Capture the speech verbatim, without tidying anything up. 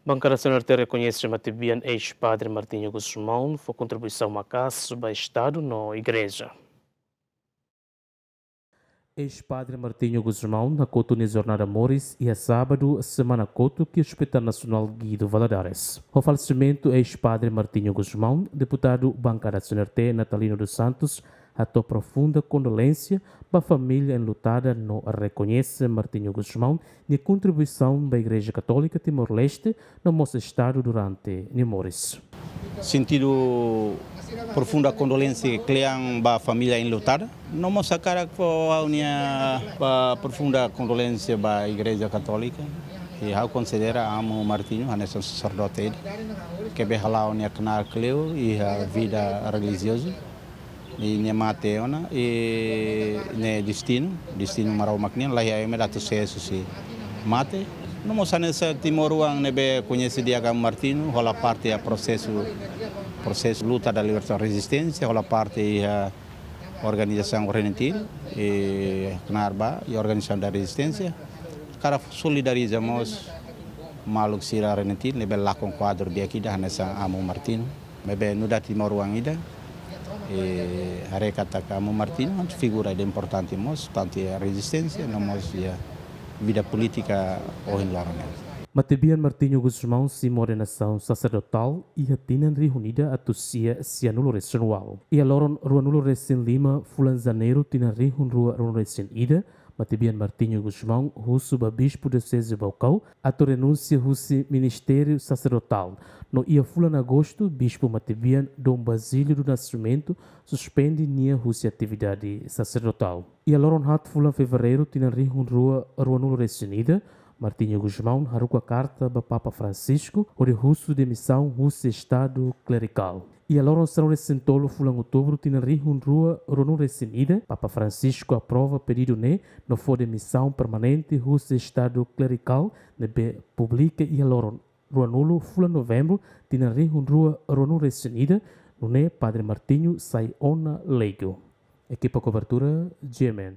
Bankada C N R T rekoñese matebian eis-padre Martinho Gusmão fó kontribuisaun maka'as ba Estadu no Igreja. Eis-padre Martinho Gusmão hakotu nia jornada moris iha sábadu semana kotuk iha Hospital Nasionál Guido Valadares. Ho falesimentu eis-padre Martinho Gusmão, deputadu bankada C N R T Natalino dos Santos hato'o profunda kondolénsia ba família enlutada no rekoñese Martinho Gusmão nia kontribuisaun ba Igreja Katólika Timor-Leste no mós Estadu durante nia moris. Sentidu profunda kondolénsia kle'an ba família enlutada. No mós hakarak fó ha'u-nia ba profunda kondolénsia ba Igreja Katólika. I ha'u konsidera amu Martinho hanesan saserdote ida ke be hala'o nia knaar kleur iha vida relijiozu. I nia mate ona, i nia destinu, destinu Maromak nian, la iha ema ida atu sees husi mate. No mós hanesan timoroan ne'ebé koñese di'ak amu Martinho, hola parte iha prosesu, prosesu luta da libertasaun rezisténsia, hola parte iha organizasaun Renatil, i knaar ba, i organizasaun da rezisténsia. Hakarak solidariza mós maluk sira Renatil, ne'ebé lakon kuadru di'ak ida hanesan amu Martinho. Ne'ebé nu'udar timoroan ida, i haree katak amu Martinho, figura ida importante mós, tantu iha rezisténsia, no mós iha vida polítika ohin loron ne'e. Matebian Martinho Gusmão simu ordenasaun saserdotál iha tinan rihun ida atus sia sianulu resin ualu. Iha loron ruanulu resin lima fulan Janeiru tinan rihun rua ruanulu resin ida, matebian Martinho Gusmão husu ba Bispu Dioseze Baucau atu renunsia husi ministériu saserdotál. No iha fulan Agostu, Bispu matebian Dom Basílio do Nascimento suspende nia husi atividade saserdotál. Iha loron haat fulan Fevereiru tinan rihun rua ruanulu resin ida, Martinho Gusmão haruka karta ba Papa Francisco hodi husu demisaun husi estadu klerikál. Iha loron sanulu resin tolu fulan Outubru tinan rihun rua ruanulu resin ida, Papa Francisco aprova pedidu ne'e no fó demisaun permanente husi estadu klerikál ne'ebé publika iha loron ruanulu fulan Novembru tinan rihun rua ruanulu resin ida, nune'e Padre Martinho sai ona leigo. Ekipa kobertura, G M N.